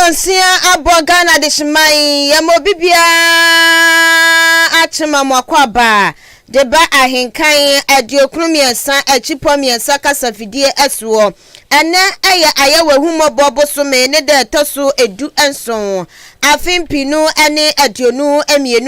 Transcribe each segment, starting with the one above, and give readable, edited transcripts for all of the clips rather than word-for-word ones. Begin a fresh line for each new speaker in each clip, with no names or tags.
Nonsia abɔ Ghana adehyeman yɛma obi biara akyema mo akwaaba de ba ahenkan 93 akyipɔ 3 kasafidie soɔ. Ɛnɛ ɛyɛ Ayɛwahummɔbɔ bosome ne da ɛtɔ so 17 afe 2022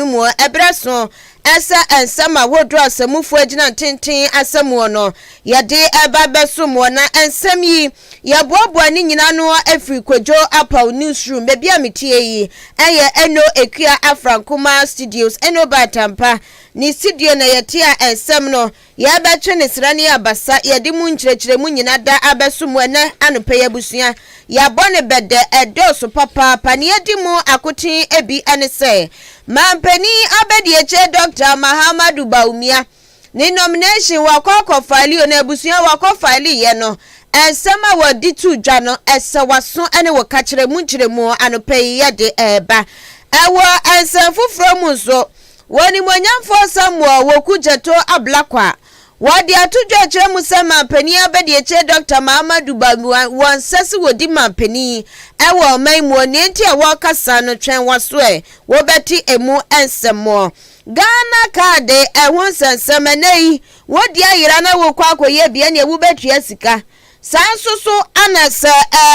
mu. Ɛberɛ so ɛsɛ nsɛm ahodoɔ a sɛmufoɔ agyina ntenten asɛmuo no yɛde ɛba bɛsom wɔ na nsɛm yi yɛboaboa ne nyinaa no afiri Kwadwo Apaw newsroom. Baabi a metie yi ɛyɛ Eno Ekua Afrankoma Studios, Eno Batampa ne studio na yɛte a nsɛm no yɛbɛtwe ne sra ne abasa yɛde mu nkyerɛkyerɛmu nyina da abɛso mu. Ɛnɛ anɔpɛ yi abusua yɛabɔ ne bɛdɛ ɛdɔɔso papaapa ne yɛdi mu akoten ebi ɛne sɛ mampanin abɛdiakyɛ Dr. Mahamadu Bawumia ne nomination wakɔ akɔ file o na abusua wakɔ file yɛ no nsɛm a wɔde to dwa no ɛsɛ waso ne wɔ kakyerɛmu nkyerɛmu anɔpɛ yi yɛde ɛɛba. Ɛwɔ nsɛm foforɔ mu nso, wɔnimonyamfoɔ Samuel Okudzeto Ablakwa wɔde ato dwa kyerɛ mu sɛ mampanin abɛdiakyɛ Dr. Mahamadu Bawumia wɔn nsa si wɔdi mampanin ɛwɔ ɔman mu. Nea nti a wɔrekasa no, twɛn waso ɛ wɔbɛte emu nsɛmmoɔ. Ghana Card ɛho nsɛnsɛm, ɛnɛ yi wodi ayera na wokɔ akɔyɛ bia nea wobɛtua sika saa nso so ana sɛ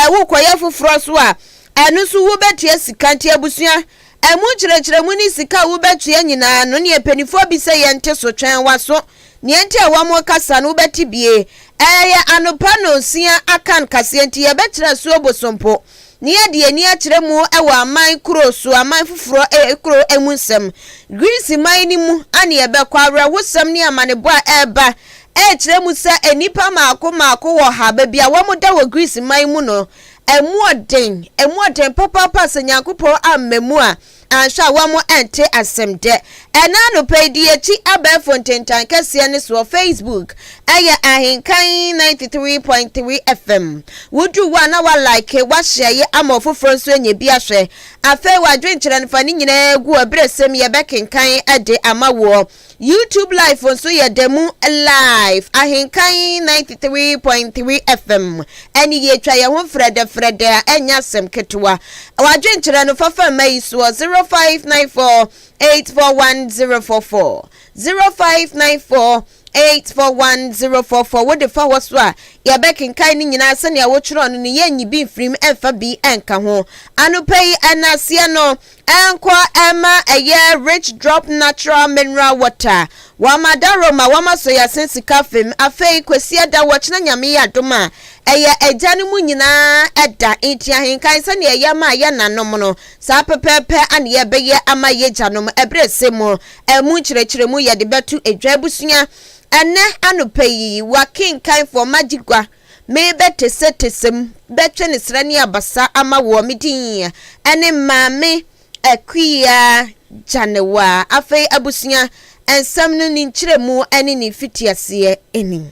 wokɔyɛ foforɔ so a ɛno nso wobɛtua sika. Nti abusua ɛmu nkyerɛkyerɛmu ne sika a wobɛtua nyinaa no ne mpanimfoɔ bi sɛ yɛnte so. Twɛn waso, nea nti a wɔn kasa no wobɛte bie. Ɛyɛ anopa 9 aka nkaseɛ nti yɛbɛkyerɛ so bosompo ne yɛde ani akyerɛ mu ɛwɔ aman kuro so, aman foforɔ kuro emu nsɛm. Greece man no mu ane yɛbɛkɔ awerɛhosɛm ne amanebɔ a ɛreba ɛrekyerɛ mu sɛ nnipa maako maako wɔ ha baabi a wɔn da wɔ Greece man mu no ɛmu ɔden, ɛmu ɔden papaapa. Sɛ Nyankopɔn amma mu a anhwɛ a wɔn ɛnte asɛm dɛ. Ɛna anɔpa yi di akyi abɛɛfo ntentan kɛseɛ ne soɔ Facebook ɛyɛ Ahenkan 93.3 FM. Wodu wo a na wa like, wahyɛ yi ama ɔfoforɔ nso anya bi ahwɛ. Afei wadwenkyerɛ no fa ne nyinaa gu ɛberɛ sɛm yɛbɛkenkan ɛde ama woɔ. YouTube live nso yɛ da mu live, Ahenkan 93.3 FM ɛne yɛtwa yɛn ho frɛdɛfrɛdɛ a ɛnyɛ asɛm ketewa. Wadwenkyerɛ no fafa mma yi soɔ: 0594 841044, 0594 841044. Wode fa hɔ so a yɛbɛkenkan no nyinaa sɛnea wotwerɛ no no, yɛnyi bi mfirim ɛmfa bi ɛnka ho. Anɔpa yi ɛnaseɛ no ɛnkɔ ɛma ɛyɛ Rich Drop Natural Mineral Water wɔama daroma wɔama so yɛasen sika fam. Afei Kwasi da wɔkyena Nyame yɛ adom a ɛyɛ agya no mu nyinaa ɛda nti ahenkan sɛnea ɛyɛ ma yɛ nanom no saa pɛpɛɛpɛ ane yɛbɛyɛ ama yɛ gyanom. Ɛberɛ sɛ mu ɛmu nkyerɛkyerɛmu yɛde bɛto edwa. Abusua, ɛnɛ anɔpa yi wakenkanfoɔ magyigua mebɛtesɛtesɛ mu bɛtwe ne serɛ ne abasa ama wɔ me din ɛne Maame Akuya Gyanewa. Afei abusua, nsɛm no ne nkyerɛmu ne ne mfitiaseɛ anim.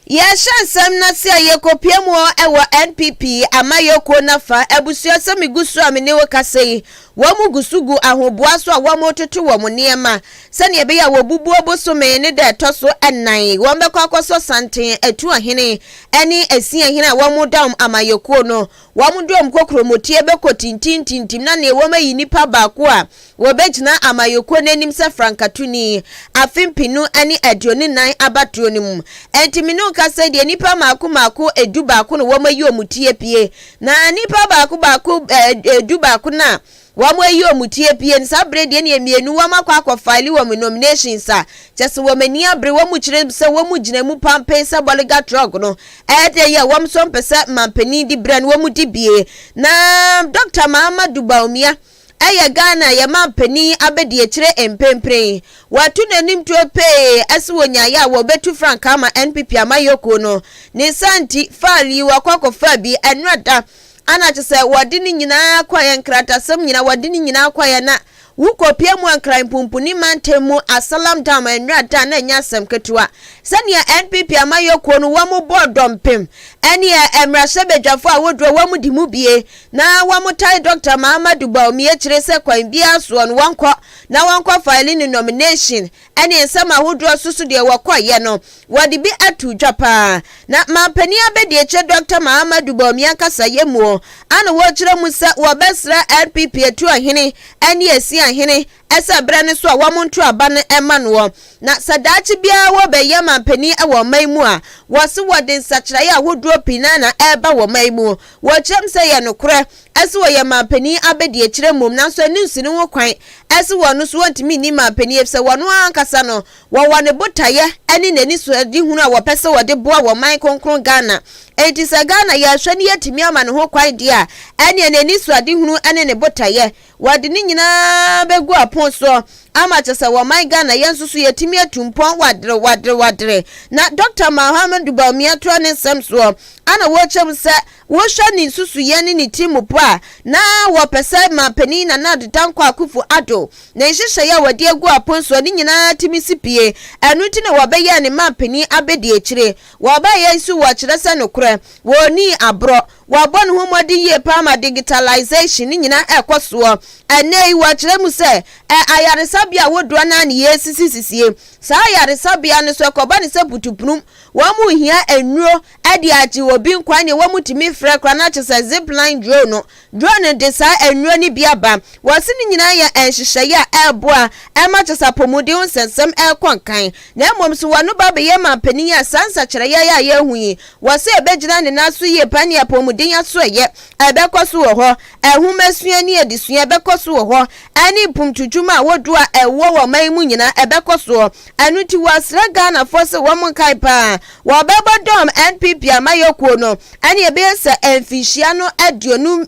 Yɛhyɛ nsɛm n'ase a yɛkɔpie mu ɛwɔ NPP amayɛkuo nafa. Abusua, sɛ megu so a mene wo kasa yi, wɔn mu gu so gu ahoboa so a wɔn toto wɔn nneɛma sɛnea ɛbɛyɛ a wɔbubuo bosome ne da ɛtɔ so 4 wɔn bɛkɔ akɔsɔ santen atu ahene ɛne esi ahene a wɔn da wɔn amayɛkuo no. Wɔn de wɔn kɔkɔrɔmotie bɛkɔ tintintintim na nea wɔn ayi nipa baako a wɔbɛgyina amayɛkuo n'anim sɛ frankatuni afe 2024 abatoɔ no mu. Ɛnti mene kasa deɛ, nipa mako mako 11 na wɔn ayi wɔn tie pie na nipa baako baako 11 na wɔn ayi wɔn tie pie no. Saa bere deɛ ne mmienu wɔn akɔ file wɔn nominations a kyɛ sɛ wɔn ani abere, wɔn kyerɛ sɛ wɔn gyina mu pampen sɛ bɔliga truck no ɛyɛ yɛ wɔn nso mpɛ sɛ mampanin di brɛ no wɔn di bie. Na Dr. Mahamadu Bawumia ɛyɛ Ghana yɛ mampanin abɛdi akyire mpempren wɔatu n'anim tuo pee ɛsɛ wɔ nyaayɛ a wɔbɛtu frankaa ama NPP amayɔkuo no ne nsa nti file yi wɔakɔ akɔfa bi ɛnora da ana kyɛ sɛ wɔde ne nyinaa kɔɛ nkratasɛm nyinaa wɔde ne nyinaa kɔɛ na Wokɔpue mu a Nkran Pumpuni mantam mu Asalam Dam nnora da na ɛnyɛ asɛm ketewa. Sɛnea NPP amayɔkuo no wɔn bɔɔ dɔmpem ɛneɛ mmarahyɛbadwafoɔ ahodoɔ wɔn di mu bie na wɔn tae Dɔkta Mahamadou Bawumia akyire sɛ kwan biara soɔ no wɔnkɔ na wɔnkɔ file ne nomination ɛne nsɛm ahodoɔ so so deɛ wɔkɔeɛ no wɔde bi ato dwa paa. Na manpanin abadiakyire Dɔkta Mahamadou Bawumia kasaeɛ muo ana wɔkyerɛ mu sɛ wɔbɛsrɛ NPP atuahene ɛne asiahene ɛsɛ berɛ no so a wɔn nto aba no ɛma noɔ na sɛ daakye biara wɔbɛyɛ manpanin wɔ ɔman mu a, wɔse wɔde nsakyeraeɛ ahodoɔ pii na na ɛreba wɔ ɔman mu. Wɔkyerɛm sɛ yɛ nokorɛ ɛsɛ wɔyɛ manpanin abɛdiakyire mmom, nanso ɛno nsi ne ho kwan ɛsɛ wɔn no so wɔntumi nni manpanin efisɛ wɔn ankasa no wɔwɔ ne botaeɛ ɛne n'anisoadehunu a wɔpɛ sɛ wɔde boa wɔ man kronkron Ghana. Enti sɛ Ghana yɛhwɛ ne yɛtumi ama ne ho kwan deɛ a, ɛneɛ n'anisoadehunu ɛne ne botaeɛ wɔde ne nyinaa bɛgu apon soɔ ama kyɛ sɛ wɔman Ghana yɛn nso so yɛtumi atu mpɔn wadere wadere wadere. Na Dr. Mahamudu Bawumia toa ne nsɛm soɔ ana wɔkyɛm sɛ wohwɛ ne nsusuyɛ ne ne ti mu po a, na wɔpɛ sɛ mampanin Nana Addo Dankwa Akufo Addo ne nhyehyɛeɛ a wɔde agu apon soɔ ne nyinaa tumi si pie. Ɛno nti na wɔbɛyɛɛ ne mampanin abɛdi akyire. Wɔbaeɛ nso wɔkyerɛ sɛ nokorɛ wɔnni aborɔ. Wɔabɔ ne ho mmɔden yie paa ma digitalization ne nyinaa ɛrekɔ soɔ. Ɛnnɛ yi wɔkyerɛ mu sɛ ɛ ayaresabea ahodoɔ no ara ne yɛresisisisie. Saa ayaresabea no so ɛkɔba ne sɛ putupunum, wɔn hia nnuro de agye obi nkwa ne wɔn tumi frɛ koraa na kyerɛ sɛ zipline drone no. Drone no de saa nnuro no bi aba. Wɔse ne nyinaa yɛ nhyehyɛeɛ a ɛreboa ɛma kyerɛ sɛ apɔmuden ho nsɛnsɛm ɛrekɔ nkan. Na mmom so wɔn ba bɛyɛ mampanin a saa nsakyeraeɛ a yɛrehu yi, wɔse ɛbɛgyina ne nan so yie paa ne apɔmuden asoɛeɛ ɛbɛkɔ so wɔ hɔ, nhomasua ne adesua ɛbɛkɔ so wɔ hɔ, ɛne mpomtudwuma ahodoɔ a ɛwɔ wɔ ɔman yi mu nyinaa ɛbɛkɔ soɔ. Ɛno nti wɔsrɛ Ghanafoɔ sɛ wɔn nkae paa wɔbɛbɔ dɔm NPP amayɔkuo no ɛne ɛbɛyɛ sɛ mfinhyia no 22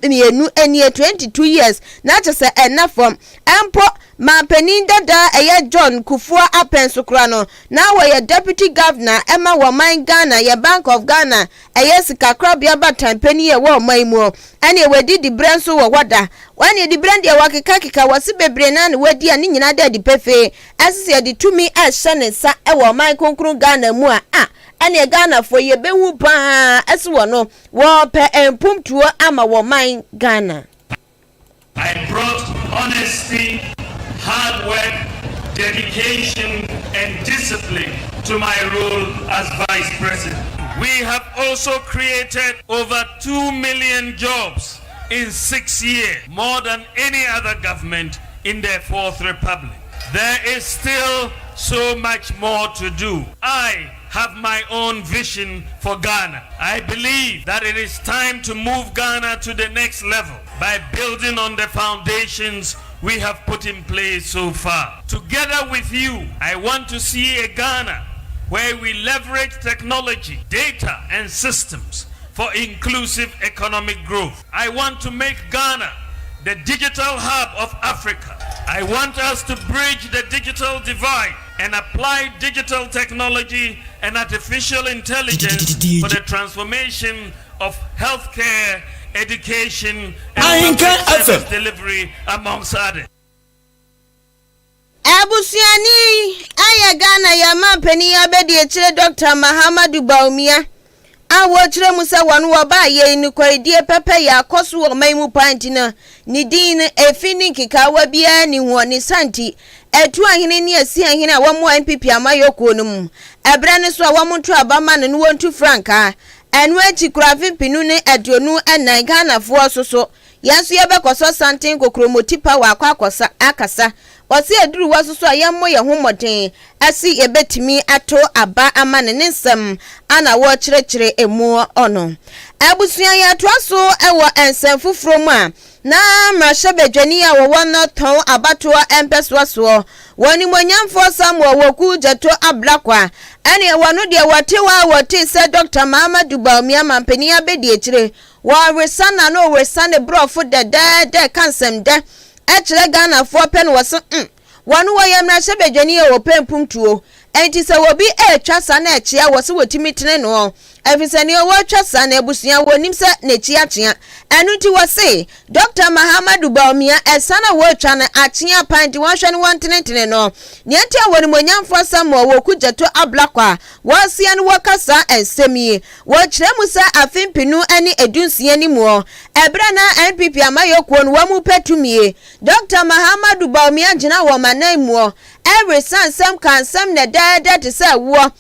nie, 22 years, na kyɛ sɛ ɛnna fam. Mpo manpanin dada ɛyɛ John Kufuor apɛn so koraa no na wɔyɛ deputy governor ɛma wɔ man Ghana yɛ Bank of Ghana, ɛyɛ sikakorabea batan panin ɛwɔ ɔman mu, ɛne wɔadi diberɛ nso wɔ hɔ da. Wɔne diberɛ deɛ wɔkekakeka wɔse bebree na ne wɔadi a ne nyinaa da adi pefee ɛsɛ sɛ yɛde tumi ɛhyɛ ne nsa ɛwɔ ɔman kronkron Ghana mu a ɛne Ghanafoɔ yɛbɛhu paa ɛsɛ wɔ no wɔpɛ mpomtuo ama wɔ man Ghana.
I brought honesty, hard work, dedication, and discipline to my role as Vice President. We have also created over 2 million jobs in 6 years, more than any other government in the Fourth Republic. There is still so much more to do. I have my own vision for Ghana. I believe that it is time to move Ghana to the next level by building on the foundations we have put in place so far. Together with you, I want to see a Ghana where we leverage technology, data, and systems for inclusive economic growth. I want to make Ghana the digital hub of Africa. I want us to bridge the digital divide and apply digital technology and artificial intelligence for the transformation of healthcare, education, and public service delivery, amongst others.
Abusuani ayɛ Ghana yɛ mampanin abɛdi akyire Dr. Mahamadu Bawumia a wɔkyerɛ mu sɛ wɔn wɔbaa yɛn nokwaredie pɛpɛ yɛ akɔ so wɔ ɔman mu paa nti no ne din no efi ne nkekaawa biara ne ho ne santi etu ahene ne esi ahene a wɔn NPP amayɔkuo no mu ɛbrɛ no so a wɔn nto aba ma no no wɔntu frankaa. Ɛno akyi kora afe 2024 Ghanafoɔ so so yɛn nso yɛbɛkɔ santen kokromoti pa wɔ akɔ akɔsa akasa. Wɔsi aduru wɔ so so a yɛmmɔ yɛn ho mmɔden ɛsi yɛbɛtumi ato aba ama ne ne nsɛm ana wɔrekyerɛkyerɛ emu ɔno. Abusua, yɛatoa so ɛwɔ nsɛm foforɔ mu a na mmarahyɛbadwani a wɔwɔ no tɔn abatoɔ mpɛsoa soɔ wɔn nimonyamfoɔ Samuel Okudzeto Ablakwa, ɛne wɔn deɛ wɔte hɔ a wɔte sɛ Dr. Mahamadu Bawumia mampanin abɛdi akyire wɔresa na no wɔresa ne borɔfo dɛdɛɛdɛ ka nsɛm dɛ ɛkyerɛ Ghanafoɔ pɛ no wɔ so wɔn wɔyɛ mmarahyɛbadwani a wɔpɛ mpomtuo. Enti sɛ obi retwa sa na ɛkyea a, wɔse wɔtumi tene noɔ. Efisɛ nea ɔretwa sa no abusua wɔnnim sɛ n'akyi akyea. Ɛno nti wɔse Dɔkta Mahamadou Bawumia ɛsa no a wɔretwa no akyea paa nti wɔnhwɛ no wɔntenetene no. Nea nti a wɔnimuonyamfoɔ Samuel Okudzeto Ablakwa wɔreseɛ no wɔka saa nsɛm yi. Wɔkyerɛ mu sɛ afe mpenu ne dunsia no muɔ ɛberɛ a na NPP amayɔkuo no wɔn repɛ tumie, Dɔkta Mahamadou Bawumia gyinaa wɔn anan muɔ ɛresa nsɛm kaa nsɛm nɛdɛɛdɛ te sɛ ɛwoɔ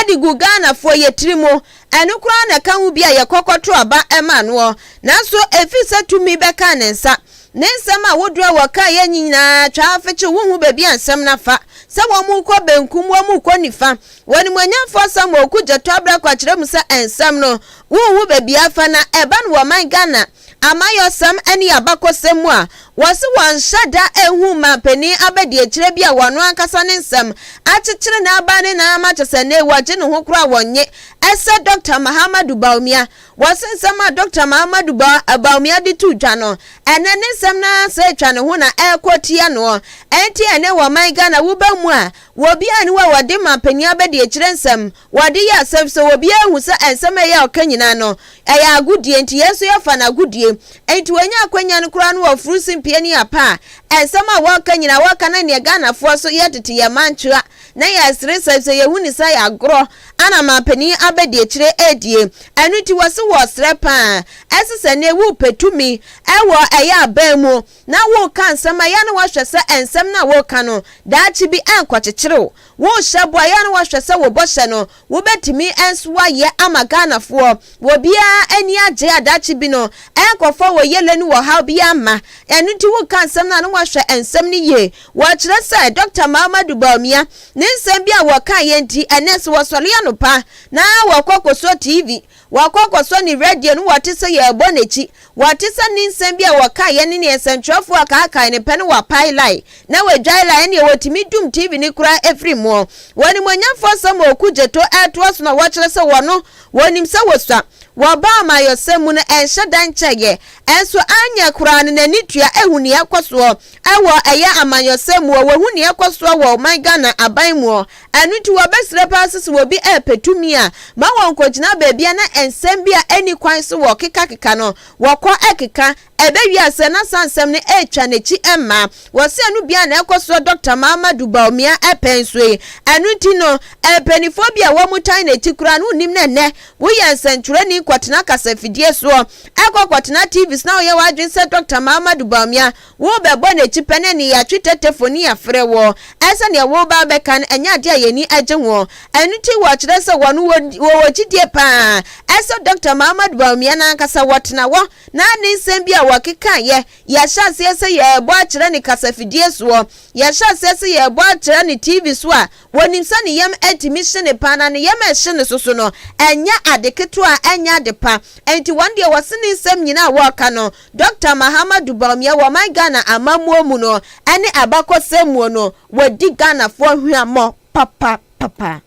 de gu Ghanafoɔ yɛ tiri mu, ɛno koraa na ɛka ho bi a yɛkɔ kɔto aba ma noɔ. Nanso ɛfiri sɛ tumi bɛkaa ne nsa, ne nsɛm ahodoɔ a wɔkaeɛ nyinaa twaa fekye, wonhu baabi a nsɛm no afa, sɛ wɔrekɔ benkum, wɔrekɔ nifa. Onimuonyamfoɔ Samuel Okudzeto Ablakwa kyerɛ mu sɛ nsɛm no, wonhu baabi afa na ɛba no wɔ ɔman Ghana amayɔsɛm ne abakɔsɛm mu a, wɔse wɔnhyɛ da nhu manpanin abadiakyire bi a wɔno ankasa ne nsɛm akyekyere n'aba ne nan ama kyesɛ nnɛ yi wɔgye ne ho koraa wɔnnye ɛsɛ Dɔkta Mahamadou Bawumia. Wɔse nsɛm a Dɔkta Mahamadou Bawumia de too dwa no, ɛnnɛ ne nsɛm no ara sɛ atwa ne ho na ɛrekɔ tia noɔ. Ɛnti ɛnnɛ wɔ ɔman Ghana woba mu a, obiara nni hɔ a wɔde manpanin abadiakyire nsɛm Wɔde yɛ asɛm sɛ obiara hu sɛ nsɛm a ɛyɛ a ɔka nyinaa no, ɛyɛ agodie, enti yɛn nso yɛfa no agodie. Enti wɔnya akwanya no koraa no wɔforo simpie ne apa a, nsɛm a wɔka nyinaa wɔka na neɛ Ghanafoɔ nso yɛ tete yɛn mantwea na yɛsere sɛ sɛ yɛhu no sɛ ɛyɛ agorɔ ana manpanin abɛdiakyire redie. Ɛno nti wɔse wɔsrɛ paa ɛse sɛ neɛ worepɛ tumi wɔ ɛyɛ aban mu na woreka nsɛm a ɛyɛ a na woahwɛ sɛ nsɛm no a woreka no daakye bi ɛnkɔkyekyere wo. Worehyɛ bɔ a, ɛyɛ a na woahwɛ sɛ wo bɔhyɛ no, wobɛtumi nso ayɛ ama Ghanafoɔ. Obiara ani agye a daakye bi no, ɛrenkɔfa wɔ yele ne wɔ haw biara mma. Ɛno nti woreka nsɛm no a na woahwɛ nsɛm no yie. Wɔkyerɛ sɛ Dɔkta Mahamadou Bawumia ne nsɛm bi a wɔkaeɛ nti, ɛnnɛ sɛ wɔsɔre anɔpa na wɔkɔ kɔsɔ TV, Wakɔ akɔsɔ ne radio no wɔte sɛ yɛrebɔ n'akyi. Wɔte sɛ ne nsɛm bi a wɔkaeɛ ne neɛ nsɛntwerɛfoɔ a kaakae no pɛ no wapae line na wadwae line ɛneɛ wɔtumi dum TV no koraa ɛfiri moɔ. Wɔ animuonyamfoɔ Samuel Okudzeto ɛretoa so na wɔkyerɛ sɛ wɔno wɔnim sɛ wɔsua. Wɔba amayɔsɛm mu no ɛnhyɛ da nkyɛeɛ ɛnso anyɛ koraa no n'ani tua ɛhu neɛ ɛkɔ soɔ ɛwɔ ɛyɛ amanyɔsɛm muɔ wɔhu neɛ ɛkɔ soɔ wɔ ɔman Ghana aban muɔ. Ɛno nti wɔbɛsrɛ paa sɛ sɛ obi repɛ tumi a, ma wɔnkɔgyina baabi a na nsɛm bi a ɛnni kwan so wɔkekakeka no, wɔkɔ keka. Ɛbɛwie aseɛ na saa nsɛm no retwa n'akyi mma. Wɔse ɛno biara na ɛkɔ soɔ Dɔkta Mahamadou Bawumia pɛn so yi. Ɛno nti no, mpanimfoɔ bi a wɔtan n'akyi koraa no wonnim no ɛnnɛ. Woyɛ nsɛntwerɛni kɔtena kasafidie soɔ, kɔ kɔtena TV so na woyɛ w'adwene sɛ Dɔkta Mahamadou Bawumia Worebɛbɔ n'akyi pɛ na ɛne yɛatwe tetefo ne yɛafrɛ wo. Ɛsɛ nea woreba abɛka no ɛnyɛ adeɛ a yɛn ani gye ho. Ɛno nti wɔkyerɛ sɛ wɔn wɔwɔ gyidie pa ara. Ɛsɛ Dɔkta Mahamadou Bawumia no ankasa wɔtena hɔ na ne nsɛm bi a wɔkekaeɛ, yɛhyɛ aseɛ sɛ yɛrebɔ akyerɛ no kasafidie soɔ, yɛhyɛ aseɛ sɛ yɛrebɔ akyerɛ no TV so a, wɔnim sɛ ne yam atumi hye no pa ara na ne yam a ɛhye no so so no, ɛnyɛ ade ketewa, ɛnyɛ ade pa. Enti wɔn deɛ wɔse ne nsɛm nyinaa a wɔreka no, Dɔkta Mahamadou Bawumia wɔ ɔman Ghana amammuo mu no ne abakɔsɛm muo no wadi Ghanafoɔ hweammɔ papapapa.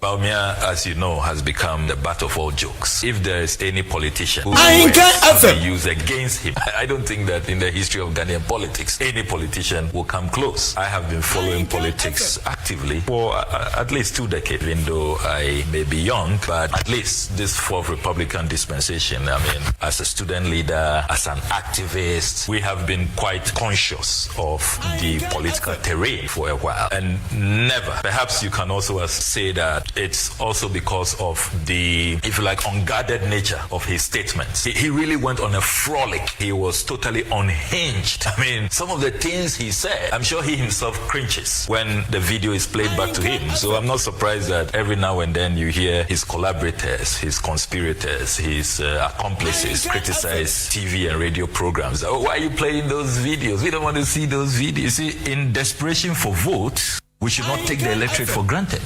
Bawumia, as you know, has become the butt of all jokes. If there is any politician whose
Ahenka
words have
FM.
been used against him, I don't think that in the history of Ghanaian politics, any politician will come close. I have been following
Ahenka
politics
FM.
actively for at least 2 decades, even though I may be young, but at least this fourth Republican dispensation, I mean, as a student leader, as an activist, we have been quite conscious of the
Ahenka
political
FM.
terrain for a while. And never, perhaps you can also say that it's also because of the, if you like, unguarded nature of his statements. He really went on a frolic. He was totally unhinged. I mean, some of the things he said, I'm sure he himself cringes when the video is played back to
Ahenka
him. So
FM.
I'm not surprised that every now and then you hear his collaborators, his conspirators, his accomplices
Ahenka FM.
criticize TV and radio programs. Oh, why are you playing those videos? We don't want to see those videos. You see, in desperation for votes, we should not take the
Ahenka
electorate
FM.
for granted.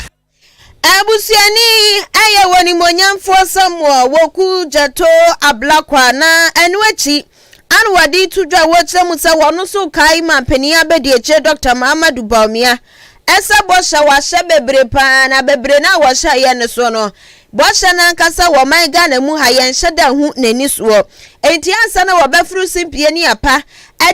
Abusuani yi yɛ Onimuonyamfoɔ Samuel Woku Gyatoo Ablakwa na ɛno akyi ana wɔde to dwa wɔkyerɛ mu sɛ wɔn nso kae mampanin abadiakyire Dr. Mahamadou Bawumia ɛsɛ bɔhyɛ wɔahyɛ bebree paa na bebree no a wɔhyɛeɛ no so no bɔhyɛ no ankasa wɔ ɔman Ghana mu ha yɛnhyɛ da hu n'ani soɔ enti ansa na wɔbɛforo simpie ne apa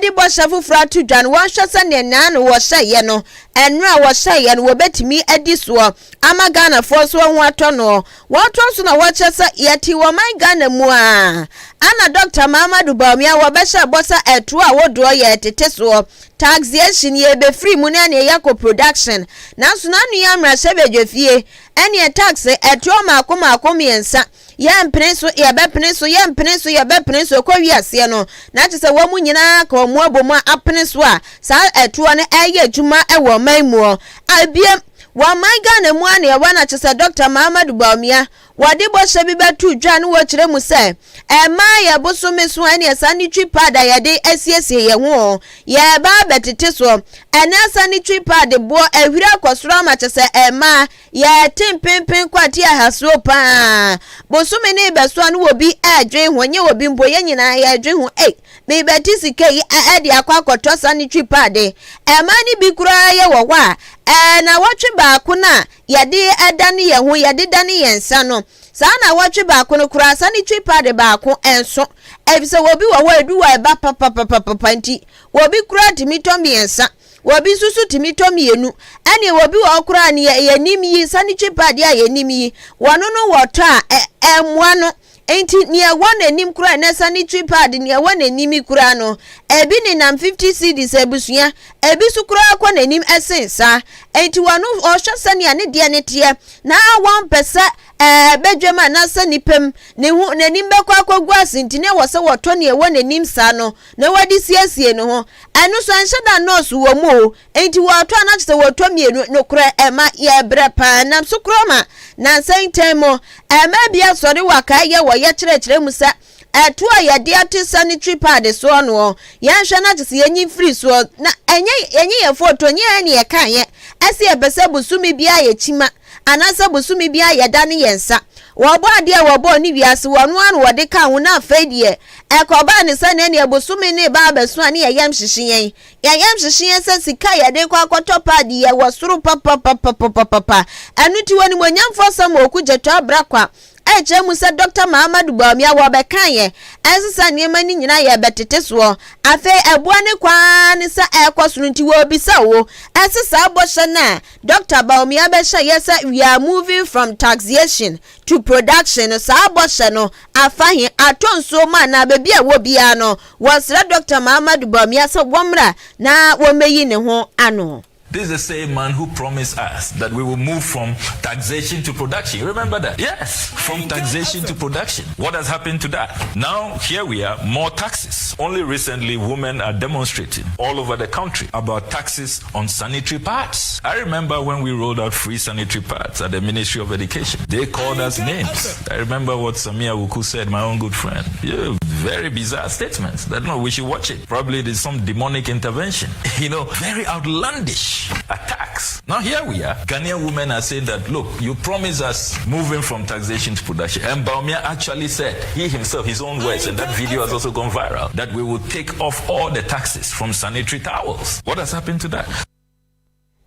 de bɔhyɛ foforɔ ato dwa no, wɔnhwɛ sɛdeɛ nea no wɔhyɛeɛ no, ɛnora a wɔhyɛeɛ no wɔbɛtumi adi soɔ ama Ghanafoɔ nso ho atɔ noɔ. Wɔtoa so na wɔkyerɛ sɛ yɛte wɔ man Ghana mu a, ana Dɔkta Mahamadou Bawumia wɔbɛhyɛ bɔ sɛ ɛtoɔ a wodoɔ yɛretete soɔ, taxation, yɛrebɛfiri mu na ɛneɛ yɛakɔ production. Nanso n'ano yi ammarahyɛbadwafie ɛneɛ tax ɛtoɔ mmaako mmaako mmiɛnsa. Yɛmpene so, yɛbɛpene so, yɛmpene so, yɛbɛpene so, ɛkɔ wiaseɛ no, na kyerɛ sɛ wɔn nyinaa ka wɔn abɔ mu a apene so a saa ɛtoɔ no ɛyɛ adwuma wɔ ɔman mu hɔ. Ebiem, wɔ ɔman Ghana mu a na yɛwɔ na kyerɛ sɛ Dɔkta Mahamadou Bawumia wɔde bɔhyɛ bi bɛto dwa na wɔkyerɛ mu sɛ ɛmaa yɛ bosome so a ɛneɛ sanitary pad a yɛde asiesie yɛn ho yɛreba abɛtete soɔ. Ɛnɛ sanitary pad boɔ ahwiri akɔ soro ama kyerɛ sɛ ɛmaa Yɛte mpenpen kwati ahasuo paa. Bosome no rebɛso a na obi redwen ho, ɛnyɛ obi mpo, yɛn nyinaa yɛredwen ho, ei, merebɛte sika yi de akɔ akɔtɔ sanitary pad. Mmaa no bi koraa yɛ wɔ hɔ a, ɛɛ nawɔtwe baako no a yɛde dane yɛn ho, yɛde dane yɛn nsa no, saa nawɔtwe baako no koraa sanitary pad baako nso. Efisɛ obi wɔ hɔ a edu hɔ a ɛba papapapapa nti, obi koraa tumi tɔ mmiɛnsa. Obi nso so tumi tɔ mmienu. Ɛnneɛ obi wɔ hɔ koraa a neɛ yɛnim yi, sanitary pad a yɛnim yi, wɔno no wɔtɔ a, ɛ, ɛmmoa no. Nti neɛ ɛwɔ n'anim koraa ɛnɛ sanitary pad neɛ ɛwɔ n'anim yi koraa no, ebi nenam 50 cedis abusua, ebi nso koraa kɔ n'anim ɛsen saa. Nti wɔno ɔhwɛ sɛnea ne deɛ no teɛ, na wɔmpɛ sɛ ɛɛ badwam anaasɛ nnipa mu ne ho n'anim bɛkɔ akɔgu ase nti na ɛwɔ sɛ wɔtɔ neɛ ɛwɔ n'anim saa no na wɔde siesie ne ho. Ɛno nso ɛnhyɛ da nnɔɔso wɔ mu o, enti wɔtɔ a na kyerɛ sɛ wɔtɔ mmienu. Nokorɛ, ɛma yɛbrɛ paa. Ɛnam so koraa ma nnansa yi ntam mu, mmaa bi asɔre wɔ akae yɛ wɔ yɛkyerɛkyerɛ mu sɛ ɛtoɔ a yɛde ate sanitary pad soɔ noɔ, yɛnhwɛ na kyerɛ sɛ yɛnyi mfiri soɔ. Na ɛnyɛ ɛnyɛ yɛn fɔɔto, ɛnyɛ yɛn na yɛkaeɛ ɛsɛ yɛpɛ sɛ bosome biara yɛkyima anaasɛ bosome biara yɛdane yɛn nsa. Wɔbɔɔ adeɛ a wɔbɔɔ ne wiase, wɔn ara na wɔde kaa ho, na afei deɛ ɛkɔbaa no sɛ na ɛneɛ bosome no reba abɛso a ne yɛn yam hyehye yɛn. Yɛn yam hyehye yɛn sɛ sika a yɛde rekɔ akɔtɔ paadi yɛ wɔ soro papapapapapapa. Ɛno nti Onimuonyamfoɔ Samuel Okudzeto Ablakwa ɛrekyerɛ mu sɛ Dɔkta Mahamadou Bawumia wɔbɛka yɛn ɛnsesa nneɛma no nyinaa yɛrebɛtete soɔ. Afei ɛboɔ no kɔ ara ne sɛ ɛrekɔ soro nti wɔrebisa wo ɛse saa bɔhyɛ no a Dɔkta Bawumia bɛhyɛ yɛ sɛ we are moving from taxation to production no saa bɔhyɛ no afa he? Atɔ nsuo mu anaa? Baabi a ɛwɔ biara no wɔsrɛ Dɔkta Mahamadou Bawumia sɛ wɔmmra na wɔmmɛyi ne ho ano.
This is the same man who promised us that we will move from taxation to production. Remember that? Yes, from taxation to production. What has happened to that? Now, here we are, more taxes. Only recently, women are demonstrating all over the country about taxes on sanitary pads. I remember when we rolled out free sanitary pads at the Ministry of Education. They called us names. I remember what Sammi Awuku said, my own good friend. Yeah, very bizarre statements. That no, we should watch it. Probably there's some demonic intervention. Very outlandish attacks. Now here we are. Ghanaian women are saying that, look, you promised us moving from taxation to production. And Bawumia actually said, he himself, his own words, and that video has also gone viral, that we will take off all the taxes from sanitary towels. What has happened to that?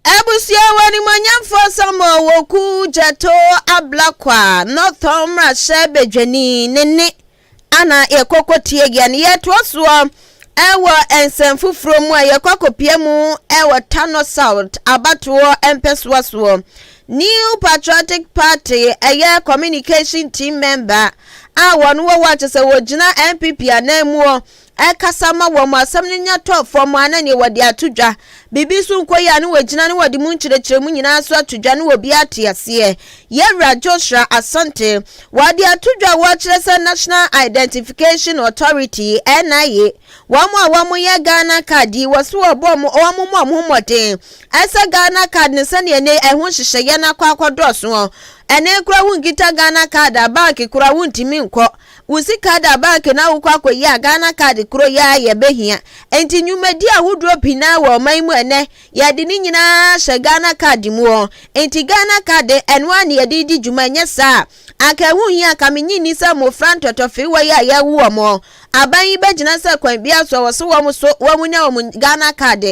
Abusua wɔ animonyamfoɔ Samuel Okudzeto Ablakwa Northern mmarahyɛ badwani ne ne ana yɛkɔkɔ tie yɛn yɛtoa soɔ ɛwɔ nsɛm foforɔ mu a yɛkɔ akɔpia mu ɛwɔ Tano South abatoɔ mpɛsoa soɔ. New Patriotic Party ɛyɛ communication team member a wɔn wɔ hɔ akyɛ sɛ wɔgyina NPP anan mu ɛkasa ma wɔn asɛm no nya tɔ fam a na neɛ wɔde ato dwa biribi nso nkɔ yi a ne wɔgyina ne wɔde mu nkyerɛkyerɛ mu nyinaa so ato dwa ne wɔbi ate aseɛ. Yɛwura Joshua Asante wɔde ato dwa wɔkyerɛ sɛ National Identification Authority, NIA, wɔn a wɔn yɛ Ghana Card yi wɔ so wɔbɔ wɔn wɔn mu wɔn ho mmɔden ɛsɛ Ghana Card ne sɛdeɛ ne ɛho nhyehyɛeɛ no akɔ akɔdɔɔso. Ɛne kora wonkita Ghana Card a, bank kora wontumi nkɔ. Wo sika da bank na wokɔ akɔyi a, Ghana Card koro yɛ a yɛbɛhia. Nti nnwumadi ahodoɔ pii naa wɔ ɔman mu ɛnɛ yɛde ne nyinaa hyɛ Ghana Card mu hɔ. Nti Ghana Card ɛno a ne yɛde di dwuma. Nyɛ saa anka ɛho hia anka menyi nni sɛ mmɔfra ntɔtɔfewa yi a yɛwo wɔn. aban yi bɛgyina sɛ kwan biara so a wɔse wɔn so wɔn nya wɔn Ghana card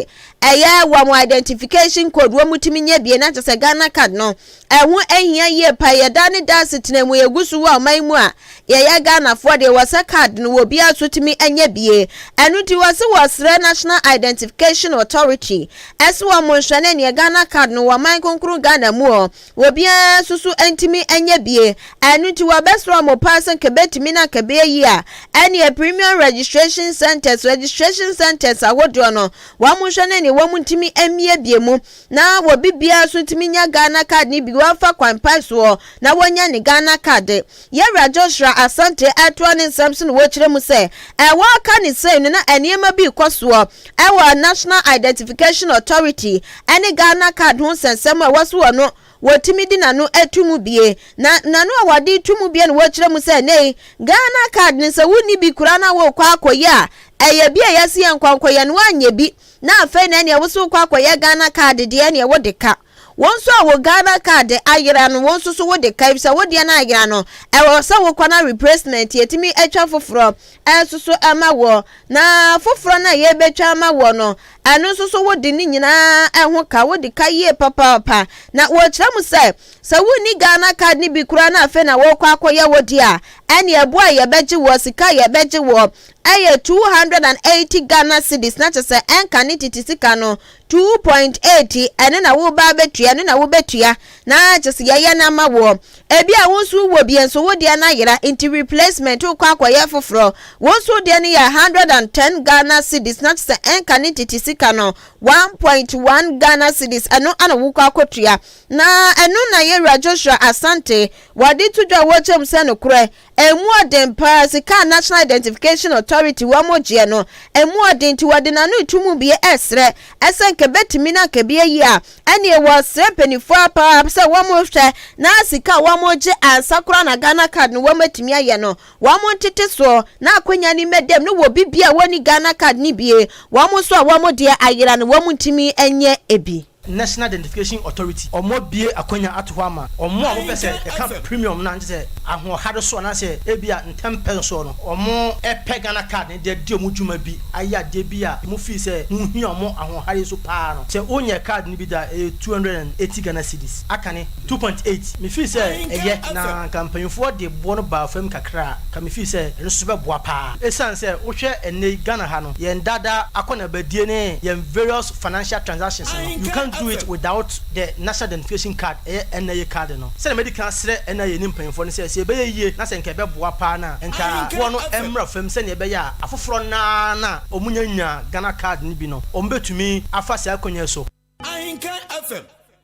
ɛyɛ wɔn identification code wɔn tumi nya bie na kyerɛ sɛ Ghana card no ɛho ahia yie pa yɛ da ne da asetena mu yɛgu so wɔ ɔman mu a yɛyɛ Ghanafoɔ deɛ wɔ sɛ card no wɔ biara so tumi anya bie. Ɛno nti wɔ se wɔsrɛ National Identification Authority ɛse wɔn nhwɛ ne neɛ Ghana card no wɔ ɔman kronkron Ghana mu ɔ obiara nso so ntumi nyɛ bie. Ɛno nti wɔbɛsrɛ wɔn paa sɛ nka ɛbɛtumi na nka ɛbɛyɛ yie a, ɛneɛ Premium Registration Centres, registration centres ahodoɔ no, wɔn nhwɛ ne neɛ wɔn ntumi mmiebie mu na obi biara nso ntumi nya Ghana card no bi, wɔmfa kwan pa soɔ na wɔnya ne Ghana card. Yɛwura Joshua Asante ɛtoa ne nsɛm so na wɔkyerɛ mu sɛ, ɛwɔ ka ne sei no na nneɛma bi rekɔ soɔ ɛwɔ National Identification Authority ɛne Ghana card ho nsɛnsɛm a ɛwɔ so wɔ no wɔtumi di n'ano to mu bie. Na n'ano a wɔde to mu bie no wɔkyerɛ mu sɛ nei Ghana card no sɛ wonni bi koraa na wokɔ akɔyɛ a ɛyɛ bi a yɛsi yɛn nkɔnkɔyɛ no woanyɛ bi na afei na ɛneɛ wo so wokɔ akɔyɛ Ghana card deɛ ɛneɛ wode ka. Wɔn nso a wɔ Ghana card ayera no wɔn nso so wode ka efisɛ wodeɛ no ayera no ɛwɔ sɛ wokɔ na replacement yɛtumi atwa foforɔ ɛnso so ɛma wɔ na foforɔ no a yɛbɛtwa ama wɔ no ɛno nso so wode ne nyinaa ɛho ka wode ka yie papaapa. Na wɔkyerɛ mu sɛ sɛ wonni Ghana card no bi koraa na afei na wɔrekɔ akɔyɛ wo deɛ a ɛne ɛboa a yɛbɛgye wɔ sika a yɛbɛgye wɔ ɛyɛ 280 Ghana cedis na kyerɛ sɛ ɛnka ne tete sika no 2.8 ɛno na woba abɛtua ɛno na wobɛtua na kyerɛ sɛ yɛyɛ no ama wɔ. Ebi a wo nso wɔ bi nso wo deɛ no ayera nti replacement wokɔ akɔyɛ foforɔ wo nso deɛ no yɛ 110 Ghana cedis na kyerɛ sɛ ɛnka ne tete sika no 1.1 Ghana cedis ɛno ana wokɔ akɔtua. Na ɛno na yɛwura Joshua Asante wɔde to dwa wɔkyɛm sɛ nokorɛ emu ɔden paa sika National Identification Authority wɔn mo gyeɛ no emu ɔden nti wɔde n'ano tu mu bie ɛsrɛ ɛsɛ nka bɛtumi na nka bi ayi a ɛne wɔsrɛ mpanimfoɔ paa sɛ wɔn hwɛ na sika a wɔn gye ansa koraa na Ghana card no wɔn atumi ayɛ no wɔn ntete soɔ na akonnwa no mmɛdɛm no wɔ bibi a wɔni Ghana card no bie wɔn nso a wɔn deɛ ayera no wɔn ntumi nyɛ ebi.
National Identification Authority ɔmo bie akwanya ato hɔ ama ɔmo a wɔpɛ sɛ ɛka premium na nkyɛ sɛ ahoɔhare so anaasɛ ebi a ntɛmpɛ soɔ no ɔmo ɛpɛ Ghana card ne deɛ di ɔmo dwuma bi ayɛ adeɛ bi a mo fii sɛ ho hia ɔmo ahoɔhare so paa no sɛ wonyɛ card no bi da ɛyɛ 280 Ghana cedis aka ne 2.8. Me fii sɛ ɛyɛ na nka mpanyinfoɔ de boɔ no baa fam kakra a ka me fii sɛ ɛno nso bɛboa paa ɛsiane sɛ wohwɛ ɛnɛ Ghana ha no yɛn dada akɔnabadie ne yɛn various financial transactions no, you can't do it without the national identification card ɛyɛ NIA card no. Sɛdeɛ mɛdi kan srɛ NIA ne mpanyinfoɔ no sɛ sɛ ɛbɛyɛ yie na sɛ nka ɛbɛboa paa na nka boɔ no mmra fam sɛdeɛ ɛbɛyɛ a afoforɔ naa na ɔmo nya nya Ghana card no bi no ɔmo bɛtumi afa saa akonnwa so.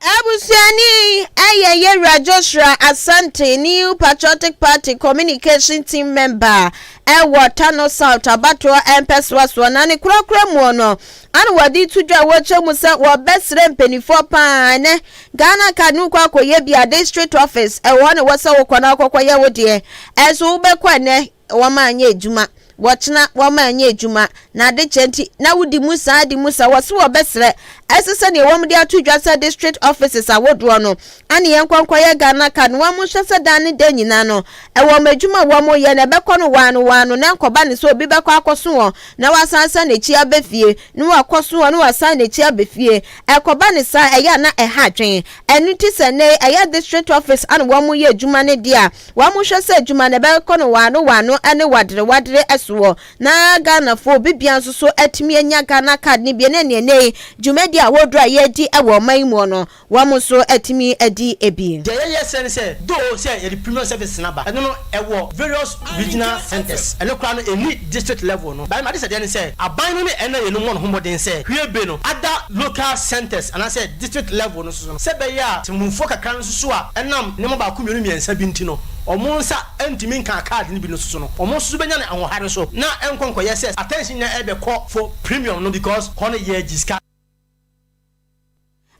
Abusuani ɛyɛ yɛwura Joshua Asante, New Patriotic Party communication team member ɛwɔ Tano South abatoɔ mpɛsoasoɔ na ne korakora mu no ana wɔde to dwa wɔkyɛ mu sɛ wɔbɛsrɛ mpanimfoɔ paa ɛnɛ Ghana card no kɔ akɔyɛ bi a district office ɛwɔ hɔ na wɔsɛ wokɔ na akɔkɔyɛ wo deɛ ɛnso wobɛkɔ ɛnɛ wɔn anyɛ adwuma wɔkyena wɔn anyɛ adwuma na ade kyɛ nti na wodi mu saa di mu saa wɔsi wɔbɛsrɛ ɛsɛ sɛ nea wɔn de ato dwa sɛ district offices ahodoɔ no ane yɛn nkɔnkɔyɛ Ghana card no wɔn hyɛ sɛ dan ne dan nyinaa no ɛwɔ wɔn adwuma a wɔn yɛ na ɛbɛkɔ no waano waano na nkɔba ne sɛ obi bɛkɔ akɔso wɔn na wasan sa n'akyi aba fie na wakɔ so wɔn na wasan n'akyi aba fie ɛkɔba ne saa ɛyɛ a na ɛha adwen. Ɛno ti sɛ ne ɛyɛ district office ana wɔn yɛ adwuma ne deɛ a wɔn hwɛ sɛ adwuma no ɛbɛkɔ no waano waano ɛne wadere wadere ɛsoɔ na Ghanafoɔ obi bia nso so atumi anya Ghana card ne bie ne nea ne dwumadi a wɔduru a yɛredi ɛwɔ ɔman yi mu no wɔn nso atumi adi ebi.
Deɛ yɛyɛ sɛ ne sɛ though sɛ yɛde premium service naba ɛno no ɛwɔ various regional centres ɛno koraa no ɛni district level no báyìí ma de sɛ deɛ ne sɛ aban no ne ɛna yɛn no mmɔ ne ho mmɔden sɛ hwie be no other local centres anaasɛ district level no soso no sɛ bɛyɛ a temmumfoɔ kakra no nso so a ɛnam nneɛma baako mmienu mmiɛnsa bi nti no ɔmo nsa ntumi nka card no bi no soso no ɔmo nso bɛnya ne ahoɔhare so na ɛnkɔ nkɔyɛ sɛ attention nya ɛbɛkɔ for premium no because hɔ no yɛ gyi sika.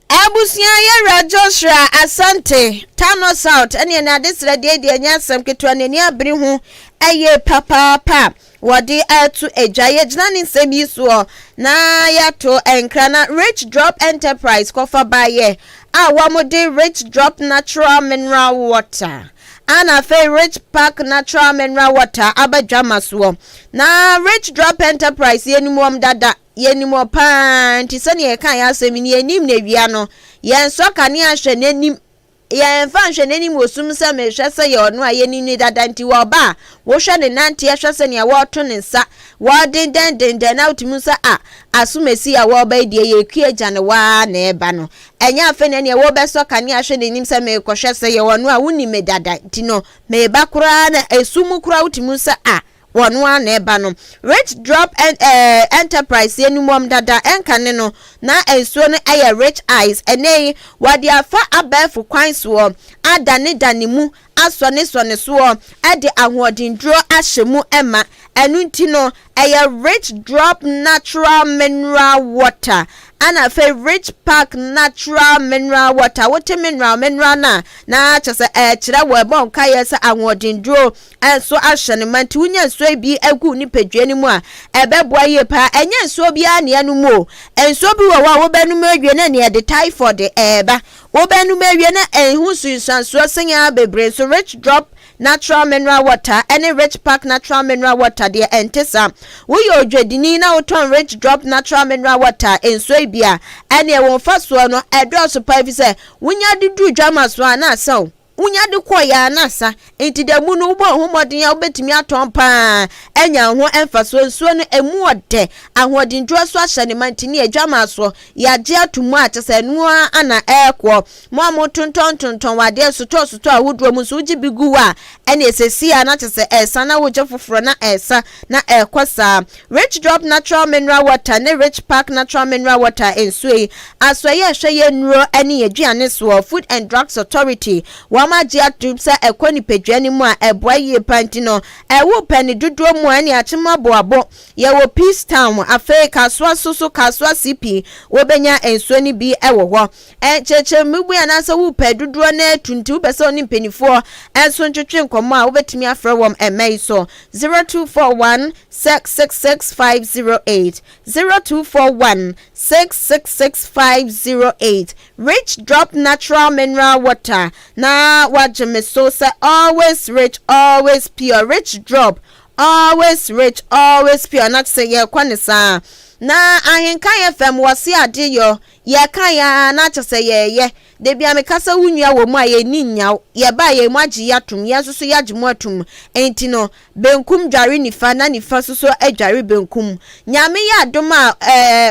Abusua yɛwura Joshua Asante Tano South ɛne ɛne adesrɛ deɛ deɛ nyɛ asɛm ketewa n'ani abere ho ɛyɛ papaapa wɔde ɛto adwa. Yɛgyina ne nsɛm yi soɔ na yɛato nkra na Rich Drop Enterprise kɔfa baayɛ a wɔde Rich Drop natural mineral water. Ana afei Rich Park Natural Mineral Water aba dwama soɔ. Na Rich Drop Enterprise yɛnim wɔn dada, yɛnim wɔn paa nti sɛdeɛ yɛka yɛn asɛm yi yɛnim na awia no yɛnsɔ kanea hwɛ n'anim. Yɛmfa nhwɛ n'anim wɔ sum sɛ mehwɛ sɛ yɛ ɔno a yɛnim ne dada nti wɔba a wohwɛ ne nanteɛ hwɛ sɛnea wɔreto ne nsa wɔdendɛndendɛn na wotumi sɛ a asomasi a wɔreba yi deɛ yɛkua agya ne waa na ɛreba no. Ɛnyɛ afei na neɛ wɔbɛsɔ kanea hwɛ n'anim sɛ merekɔhwɛ sɛ yɛ ɔno a wonim me dada nti no meba koraa na esu mu koraa wotumi sɛ a wɔn a na ɛba no. Rich Drop Enterprise yɛnim wɔn dada. Ɛnka no na nsuo no yɛ Rich Ice. Ɛnɛ yi wɔde afa abɛɛfo kwan soɔ adanedane mu asɔnesɔne soɔ ɛde ahoɔdenduro ahyɛ mu ɛma ɛno nti no ɛyɛ Rich Drop Natural Mineral Water. Ana afei Rich Park Natural Mineral Water, wote mineral mineral na na kyerɛ sɛ ɛkyerɛ wɔ ɛbɔ nkaeɛ sɛ ahoɔdenduro ɛnso ahyɛ ne ma nti wonya nsuo bi agu nipadua no mu a ɛbɛboa yie paa. Ɛnyɛ nsuo biara nea no mu o. Nsuo bi wɔ hɔ a wobɛnum awie na nea ɛde typhoid ɛɛba, wobɛnum awie na ɛho nsunsuansoɔ sɛnea bebree. Nso Rich Drop Natural Mineral Water ɛne Rich Park Natural Mineral Water deɛ, ɛnte saa. Woyɛ odwadini na wotɔn Rich Drop Natural Mineral Water nsuo yi bi a, ɛne ɛwɔ mfasoɔ no ɛdɔɔso paa fi sɛ wonya de duru dwama so a na asɛw wonya de kɔ yɛ anasa nti da mu no wobɔ ho mmɔden a wobɛtumi atɔn paa anya ho mfasoɔ. Nsuo no emu ɔdɛ, ahoɔdenduro so ahyɛ ne ma nti ne adwama so yɛagye ato mu a kyɛ sɛ ɛnoa ana ɛɛkɔ. Mo a motontɔn tontɔn wadeɛ sotɔɔ sotɔɔ ahodoɔ mu nso, wogye bi gu hɔ a ɛne ɛsɛsi a na kyɛ sɛ ɛɛsa na wogye foforɔ na ɛɛsa na ɛɛkɔ saa. Rich Drop Natural Mineral Water ne Rich Park Natural Mineral Water nsuo yi aso ɛyɛ ɛhwɛ yɛ nnuro ne yɛ aduane soɔ. Food and Drugs Authority wɔn agye ato sɛ ɛkɔ nipadua no mu a ɛboa yie pa nti no ɛwo pɛ ne dodoɔ mu a ɛne akyem aboabo. Yɛwɔ Peace Town, afei Kasoa soso, Kasoa CP, wobɛnya nsuo no bi wɔ hɔ. Nkyerɛkyerɛmu bi anaasɛ wopɛ dodoɔ no atu nti wopɛ sɛ ɔne mpanimfoɔ nso ntwetwe nkɔmmɔ a, wobɛtumi afrɛ wɔn ɛmɛ yi so: 0241 666 508, 0241 666 508. Rich Drop Natural Mineral Water na wagye me so sɛ always rich, always pure. Rich Drop, always rich, always pure. Na sɛ yɛkɔ ne saa na Ahenka FM wɔse ade yɔ yɛka yɛa na kyɛ sɛ yɛyɛ debi a mekasa wo nua wɔ mu a yɛni nyaw yɛba yɛn mu agye yɛatom, yɛn nso so yɛagye mu atom. Enti no benkum dware nifa na nifa nso so adware benkum. Nyame yɛ adom a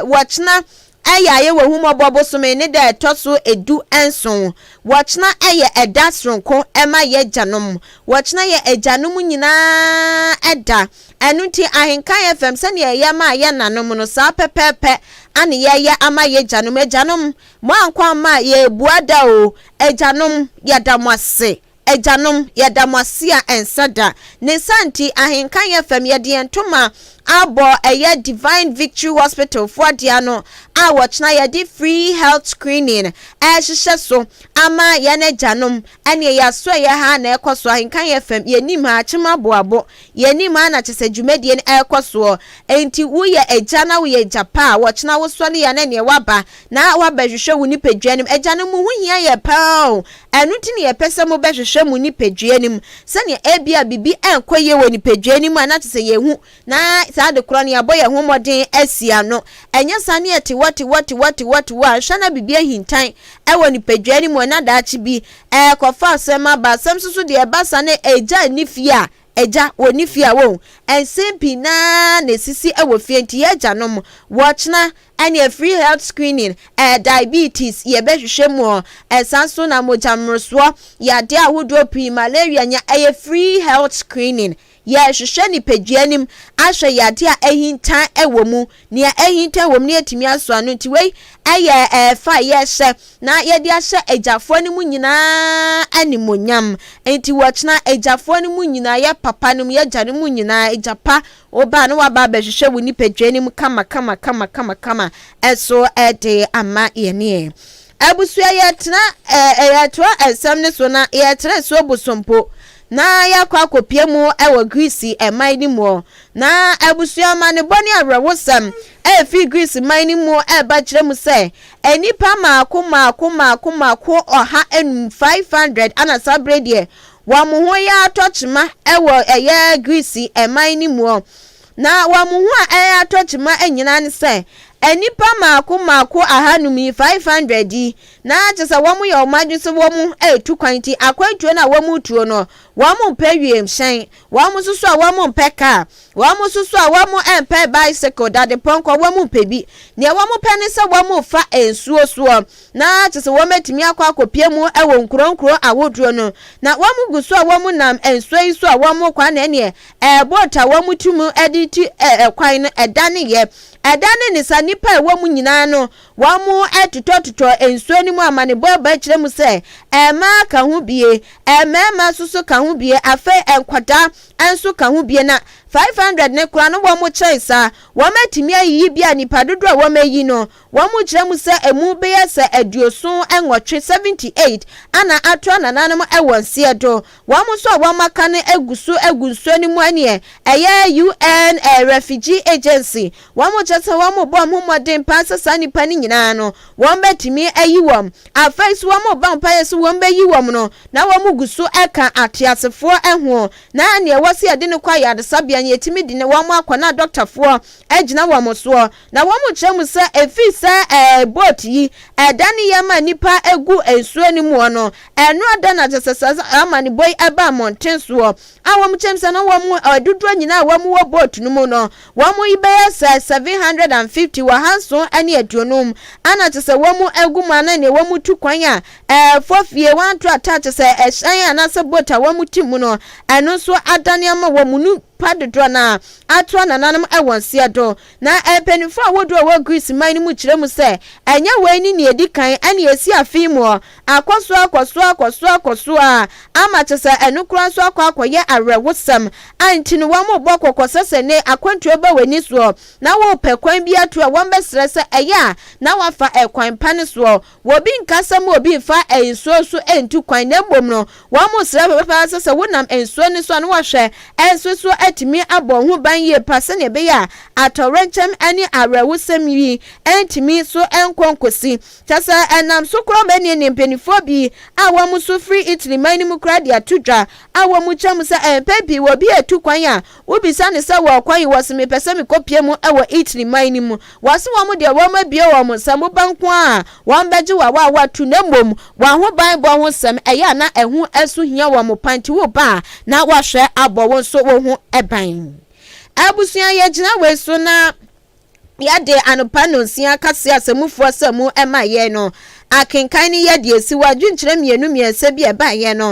wɔkyena ɛyɛ ayɛ wɔ humɔbɔ bosome ne da ɛtɔ so 17. Wɔkyena ɛyɛ ɛda soronko ɛma yɛ agyanom. Wɔkyena yɛ agyanom nyinaa ɛda. Ɛno nti Ahenka FM, sɛnea ɛyɛ ma yɛ nanom no saa pɛpɛɛpɛ ane yɛyɛ ama yɛ agyanom. Agyanom, mo ankɔ ama yɛbua da o. Agyanom, yɛda mo ase. Agyanom, yɛda mo ase a ɛnsa da ne nsa. Nti Ahenka FM yɛde yɛn ntoma abɔ ɛyɛ Divine Victory Hospital foɔ adeɛ no a wɔkyena yɛde free health screening ɛrehyehyɛ so ama yɛn agyanom. Ɛne yɛaso ɛyɛ ha na ɛkɔ so. Ahenka FM yɛnim ha akyem aboabo, yɛnim ha na kyɛ sɛ dwumadie no ɛrekɔ soɔ. Nti woyɛ agya na woyɛ agya pa a, wɔkyena wosɔre yɛ na neɛ waba na wabɛhwehwɛ wo nipadua no mu. Agya no mu ho hia yɛ paa o. Ɛno nti ne yɛpɛ sɛ mobɛhwehwɛ mo nipadua no mu sɛnea ebia biribi ɛnkɔ yie wɔ nipadua no mu a na kyɛ sɛ yɛhu na saa de korɔ no yɛabɔ yɛn ho mmɔden asi ano. Ɛnyɛ saa ne yɛte wɔ te wɔ te wɔ te wɔ te wɔ a nhwɛ na biribi ahintan ɛwɔ nipadua no mu na daakye bi ɛkɔfa asɛm aba. Asɛm nso so deɛ ɛba sa ne agya nni fie a agya wɔ ne fie a wɔn nsɛm pii naa na esisi ɛwɔ fie. Nti yɛ agyanom, wɔkyena ɛne free health screening, diabetes yɛbɛhwehwɛ mu ɔ ɛsan so na mogya mmorosoɔ, yadeɛ ahodoɔ pii, malaria nya. Ɛyɛ free health screening, yɛhwehwɛ nipadua nim ahwɛ yadeɛ a ɛhintan ɛwɔ mu, nea ɛhintan wɔ mu ne yɛtumi aso ano. Nti wei ɛyɛ ɛɛfa yɛhyɛ na yɛde ahyɛ agyafoɔ no mu nyinaa animonyam. Nti wɔkyena agyafoɔ no mu nyinaa, yɛ papa no mu, yɛgya no mu nyinaa, agya pa woba na waba abɛhwehwɛ wo nipadua no mu kama kama kama kama kama ɛso ɛde ama yɛneɛ abusua. Yɛtena yɛtoa nsɛm ne so na yɛtena so bosompo na yɛakɔ akɔpie mu ɛwɔ Greece ɛman no mu. Na abusua ma ne bɔ ne awerɛhosɛm ɛfi Greece man no mu ɛreba kyerɛ mu sɛ nnipa maako maako maako maako 500 ana saa berɛ deɛ. Wɔn ho yɛ atɔ kyema wɔ ɛyɛ Greece man no muɔ. Na wɔn ho a ɛyɛ atɔ kyema nyinaa ne sɛ, nnipa mmaako mmaako ahanum yi, 500 yi, na kyerɛ sɛ wɔn yɛ wɔn adwene sɛ wɔn retu kwan nti akwantuo no a wɔn retuo no, wɔn mpɛ wiemhyɛn, wɔn nso so a wɔn mpɛ kaa, wɔn nso so a wɔn mpɛ bicycle, dadepɔnkɔ, wɔn mpɛ bi. Deɛ wɔn pɛ ne sɛ wɔn refa nsuo soɔ. Na kyerɛ sɛ wɔatumi akɔ akɔpue mu wɔ nkuro nkuro ahodoɔ no, na wɔn gu so a wɔn nam nsuo yi so a wɔn rekɔ a na ɛneɛ ɛɛ boat a wɔn tu mu de tu ɛɛ kwan no ɛdaneeɛ. Ɛdane ne saa nnipa a ɛwɔ mu nyinaa no wɔn totɔtotɔ nsuo no mu amanebɔ ɛba kyerɛ mu sɛ mmaa ka ho bie, mmarima nso so ka ho bie, afei nkwadaa nso ka ho bie na 500 no koraa no wɔn kyɛn saa. Wɔn atumi ayiyi bi a nnipa dodoɔ a wɔn ayi no Wɔkyerɛ mu sɛ emu bɛyɛ sɛ 78, 78, ana atoa nananom wɔ nseɛ do. Wɔn nso a wɔaka no gu so gu nsuo no mu ɛneɛ ɛyɛ UN Refugee Agency. Wɔkyerɛ sɛ wɔrebɔ wɔn ho mmɔden paa sɛ saa nnipa no nyinaa no wɔbɛtumi ayi wɔn. Afei nso wɔrebɔ mpaeɛ sɛ wɔbɛyi wɔn no na wɔgu so ka ateasefoɔ ho na neɛ ɛwɔ sɛ yɛde no kɔ ayaresabea no yɛtumi de wɔn akɔ na dɔktafoɔ agyina wɔn soɔ. Na wɔkyerɛ mu sɛ ɛfiri sɛ ɛɛ boat yi ɛdane yɛ ma nnipa gu nsuo no muɔ no, ɛno ada na kyerɛ sɛ saa amanebɔ yi ɛba mmɔnten soɔ. A wɔkyerɛ mu sɛ na wɔn dodoɔ nyinaa a wɔn wɔ boat no mu no, wɔn yi bɛyɛ sɛ 750, 750, ana kyerɛ sɛ wɔn gu mu ana neɛ wɔn tu kwan a ɛɛfɔ fie, wɔn ato ata kyerɛ sɛ ɛhyɛn anaasɛ boat a wɔn te mu no, ɛno nso adane ama wɔn nu pa dodoɔ no ara atoa nananom wɔ nseɛ do. Na mpaninfoɔ ahodoɔ a ɛwɔ Greece man no mu kyerɛ mu sɛ ɛnyɛ wei ne nea ɛdi kan ɛne ɛsi afe yi muɔ, akɔ so akɔ so akɔ so akɔ so ara ama kyerɛ sɛ ɛno koraa nso akɔ akɔyɛ awerɛhosɛm a nti no wɔrebɔ kɔkɔ sɛ sɛ nnɛ akwantuo ba w'ani soɔ na worepɛ kwan bi ato a wɔbɛsrɛ sɛ ɛyɛ a na woafa ɛkwan pa no soɔ. Obi nka sɛ ma obi mfa nsuo so ntu kwan, na mmom no, wɔsrɛ pɛpɛɛpɛ sɛ sɛ wonam nsuo no so a na woahwɛ nso so atumi abɔ wo ho ban yie pa sɛdeɛ ɛbɛyɛ a atɔwrɛnkyɛm ne awerɛhosɛm yi ntumi so nkɔ nkɔsi. Kyerɛ sɛ, ɛnam so koraa ma ɛnneɛ mpanimfoɔ bi a wɔn nso firi Italy man no mu koraa de ato dwa a wɔkyerɛ mu sɛ mpɛn pii wɔ obi retu kwan a Wobisa no sɛ wɔrekɔ he, wɔse mepɛ sɛ mekɔpie mu wɔ Italy man no mu. Wɔse wɔn deɛ wɔn abue wɔn nsa mu ba nko ara a wɔn bɛgye wo awaawa tu na mmom w'ahobanbɔ ho nsɛm ɛyɛ a na ɛho nso hia wɔn pa nti wo ba a na wɔahwɛ abɔ wo nso wo ho ban. Abusua yɛgyina wei so na Yɛde anɔpa nnɔnsia kaseɛ a sɛmufoɔ sɛ mu ma yɛn no akenkan no yɛ deɛ ɛsi hɔ. Adwenkyerɛ mmienu mmiɛnsa bi a ɛbaeɛ no.